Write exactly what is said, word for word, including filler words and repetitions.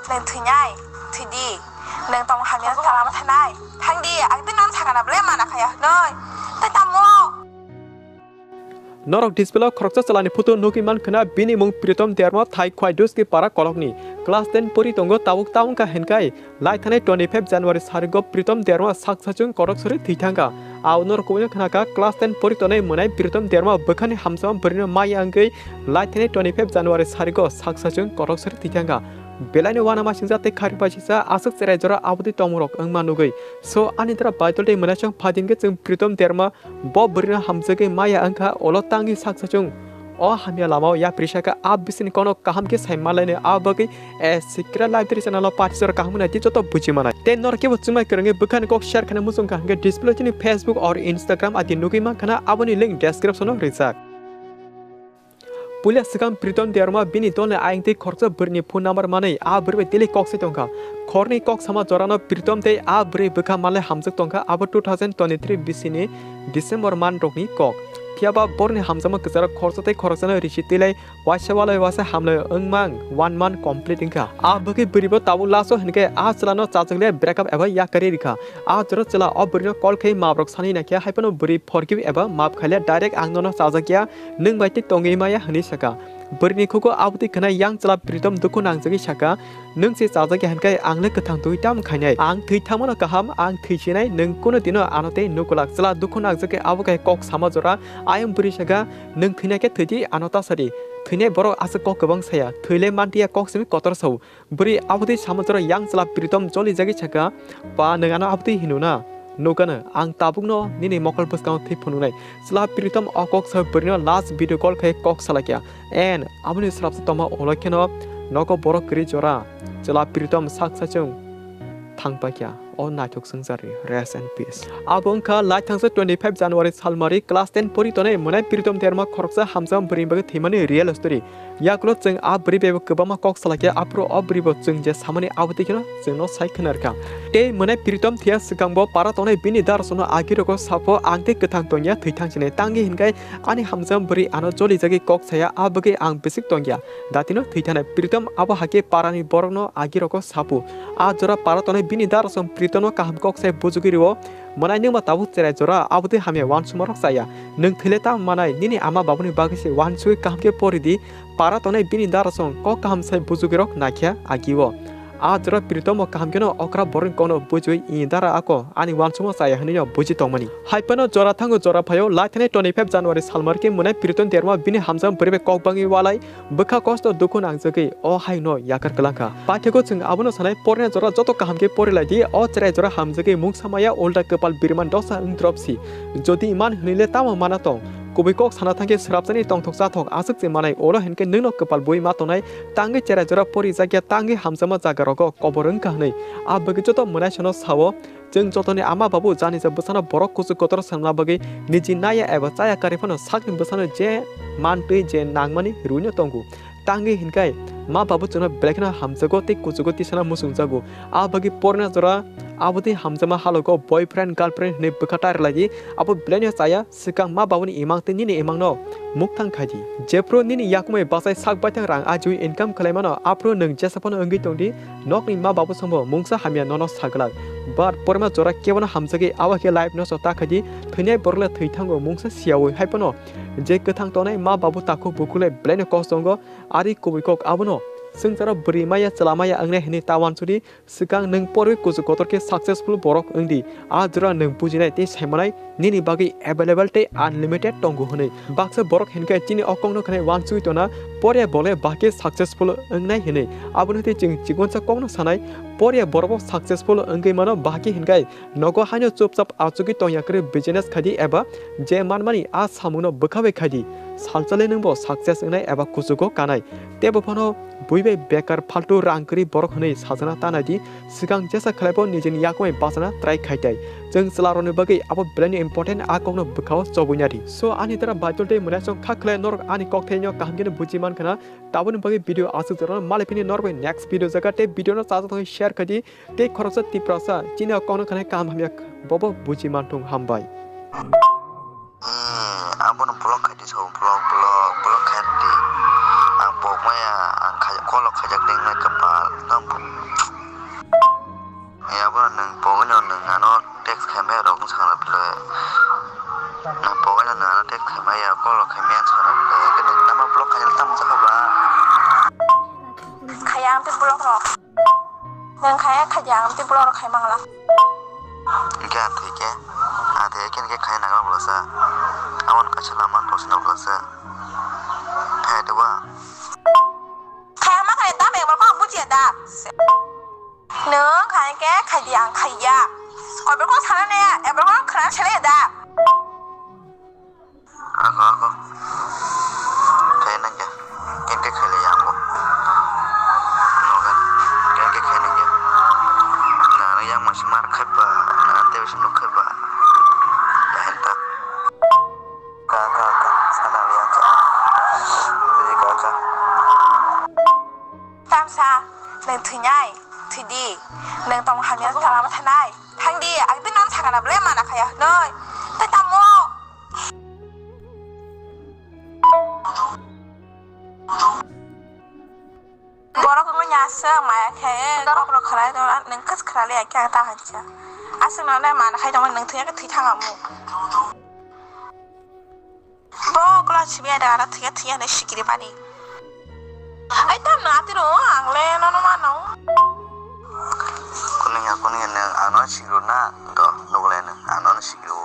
Nang thwinai, thwidi. Nang tong hamya salam thanai. Thangdi, ang tei nang thangana ble mana khaya hnoi. Tei tamo? Norok display o khoroksa chwlani photo nugwi mankha na, bini mung Pritom Derma, thai Khwai Duski para kolokni. Class ten pori tongo, tabuk ta wngkha hinkai. Lai thanai twenty five January sarigo Pritom Derma sak sachung korok sori thwi thangkha. Ao norok kubui no khna kha, class ten pori tonai mwnai Pritom Derma bwkhani hamsama bwrwino maya wngwi lai thanai twenty five January sarigo sak sachung korok sori thwi thangkha. Belaino uanamasingcha tei kharwi paisingcha aswk cherai jora aboni tongmungrok wngma nugwi. So, ani dara Baidol tei mwnaisong phaidi hwnkhe chwng Pritom Derma bo bwrwino hamjagwi maya wngkha, ulo tangwi sak sachung o hamya lamao yapri sakha, a bisingni kokno kaham khe sai manlainai. A bagwi, eh, Sikra Library channel o party jora kaham nai tei joto buji manai. Tei norok kebo chwngmai kwrwngwi bwkhani kok share khaina muchung kha hwnkhe display o chini Facebook or Instagram I D nugwi mankha na, aboni link description o rijak. Puila swkang Pritom Derma bini dolni ayang tei khoroksa bwrwini phone number manwi a bwrwi bai daily kok sai tongkha. Khorni kok sama jorano Pritom tei a bwrwi bwkha malai hamjak tongkha, abo two thousand twenty-three bisini December month rokni kok. Phiyaba borokni hamjakma kwcharo khoroksa tei khoroksano risi twilai waisa walai waisa hamlai wngmang one month complete wngkha. A bwkhe bwrwibo tabuk last o hinkhe a chwlano chajakle break up eba yakarwi rikha. A jora chwla o bwrwino call khai mabrok sanwi naikhe, haiphano bwrwi forgive eba map khaile direct ang nono chajakya, nwng bai tei tongwi maya hwnwi sakha. Bwrwini khugo abotwi khwnai yang chwla Pritom dukhu nangjagwi sakha, "Nwng se chajakya hinkai ang le kwthang twi tamo khainai? Ang thwi thangmano kaham, ang thwi sinai, nwng kunu dino ano tei nukulak." Chwla dukhu nangjagwi abo khe kok sama jora, ayang bwrwi sakha, "Nwng thwinai khe thwidi, ano ta sadi. Thwinai borok aswk kok kwbang saya, thwi le mantiya kok simi kotor sao." Bwrwi abotwi sama jora yang chwla Pritom jolijagwi sakha, "Pa, nwng ano abotwi hino na? Nukano, ang tabukno nini mokol bwskango thwi phunuknai." Chwla Pritom o kok sa bwrwino last video call khai kok salaikha. And aboni swrapsa tongma ulo kheno nogo borok kwrwi jora. Chwla Pritom sak sachung thangpaikha. O naithok swngcharni rest and peace. Abo wngkha lai thangsa twenty five January salmari class ten pori tonai mwnai Pritom Derma khoroksa hamjakma bwrwini bagwi thwimani real story. Yakulo chwng a bwrwi bai bo kwbangma kok salaikha, aphuru o bwrwi bo chwng je samani abotwi kheno chwngno sai khwnarkha. Tei mwnai Pritom thwiya swkang bo para tonai bini darasongno agirogo sapho, "Ang tei kwthang tongya, thwi thangsinai." Tangwi hinkai ani hamjakma bwrwi ano jolijagwi kok saya, a bagwi ang bwswk tongya. Datino thwi thanai Pritom abo hakhe parani borokno agirogo sapu. A jora para tonai bini darasong Pritomno kaham kok sai bujugwi rio. Mwnai nwngba tabuk cherai jora abotwi hamya uansumarok chaya. Nwng thwile tamo manai, nini ama babuni bagwi se uansugwi kaham khe pori di. Para tonai bini darasong kok kaham sai bujugwirok naikha agio. A jora Pritom bo kaham kheno okra borokni kokno bujui, "I dara ako ani uansukma chaya," hwnwi no buji tongmani. Haiphano jora thango jora phaio, lai thanai twenty five January salmari khe mwnai Pritom Derma bini hamjakma bwrwi bai kok bangwi walai, bwkha kosto dukhu nangjagwi o haino yakar kwlangkha. Paithego chwng abono sanai, porina jora joto kaham khe porilaidi, o cherai jora hamjagwi mungsa maya ulta kwpal birman dosa wng drop si. Jodi iman hwnwi le tamo mana tong? Kubui kok sana thangkhe swrapjani tongthok chathok aswk se manai, olo hinkhe nwngno kwpal bui ma tongnai, tangwi cherai jora porijakya, tangwi hamjakma jaga rogo kobor wngkha hwnwi. A bagwi joto mwnaisano sao, chwng jotoni ama babu janisa bwsano borok kuchuk kotor swnamna bagwi niji naiya eba chaya karwi phano sakni bwsano je mantwi je nangmani rwino tongo. Tangwi hinkai ma babu chwngno belai kheno hamjago tei kuchugo tisana muchungjago. A bagwi porina jora abotwi hamjakma halogo boyfriend girlfriend hwnwi bwkha ta rwlaidi, abo belaino chaya. Swkang ma babuni imang tei nini imangno mukthang khai di. Jephru nini yakungbai bachai sak baithang rang ajiui income khlai mano, aphru nwng jesa phano wngwi tong di, nokni ma babu songbo mungsa hamya nono sa glak. But porima jora kebono hamjagwi abo khe life nosto ta khai di, thwinai borok le thwi thango mungsa siyaui hai phano. Je kwthang tongnai ma babu takhuk bukhuk le belaino kok tongo, ari kubui kok abono swngcharo bwrwi maya chwla maya wngnai hwnwi ta uansukdi. Swkang nwng porwi kuchuk kotor khe successful borok wng di. A jora nwng bujinai tei saimanai nini bagwi available tei unlimited tongo hwnwi. Baksa borok hinkhe chini o kokno khnai uansugwi tona, poriya bole bahai khe successful wngnai hwnwi. Aboni tei chwng chikonsa kokno sanai, poriya borokbo successful wngwi mano, bahai khe hinkai nogo haino chupchap achugwi tongya kwrwi business khai di eba je manmani a samungno bwkha bai khai di. Salsa le nwngbo success wngnai eba kuchugo kanai. Teibo phano bui bai bekar phaltu rang kwrwi borok hwnwi sajana ta nai di, swkang jesa khlaibo nijini yakungbai bachana try khai tai. Chwng chwlarokni bagwi abo belaino important, a kokno bwkhao chobwi na di. So, ani dara Baidol tei mwnaisong kha khlai norok ani kokthaino kaham kheno buji man khna. Taboni bagwi video aswk jorano, malai phini norok bai next video jaga tei video no chajak thangwi share khai di, tei khoroksa Tiprasa chini o kokno khnai kaham hamya bobo buji man thung, hambai. Hmm, abono block khai di, so block, block, block khai di. Ang pok maya, ang khai, call rok khaijak di, wngnai kwpal, no? Nwng khai khaidi ang tei borok khai mangla. Hwnkhe ang thwi khe, ang thwi khe hwnkhe khai nagra bolasa. Aboni kaisa lama tongsi nagra bolasa. Khai tei ba. Khai ma khai da, me ba bujiya da. Nwng khai khe khaidi ang khaiya. Koi borok sana ne, e borok khana sele da. Ako, ako. Khaina kya? Kente khaile ya ako. Nogan. Kente khaina kya? Na, na yang masih mar khaiba, na ante bisa nuk khaiba. Ya henta. Ka, ka, ka. Sana liya ka. Jadi ka, ka. Tamsa, nwng thwinai, thwidi. Nwng tong hamya thala ma thanai. Thangdi, ang twi nang sakana ble mana khaya hnoi. Tei tamo. Borok wngwi nya aswk maya khe, borok rok khwlai tongma, nwng khe khwlai ya khe ang ta hancha. Aswk no le mana khai tongma, nwng thwi ya khe thwi thang amu. Bo kula chibi ada ara thwi ya thwi ya ne sikiri bani. Ai tam no atiro ang le no no mano. Kuning ya kuning ya nwng ano sikiro na do nugule nwng ano sikiro.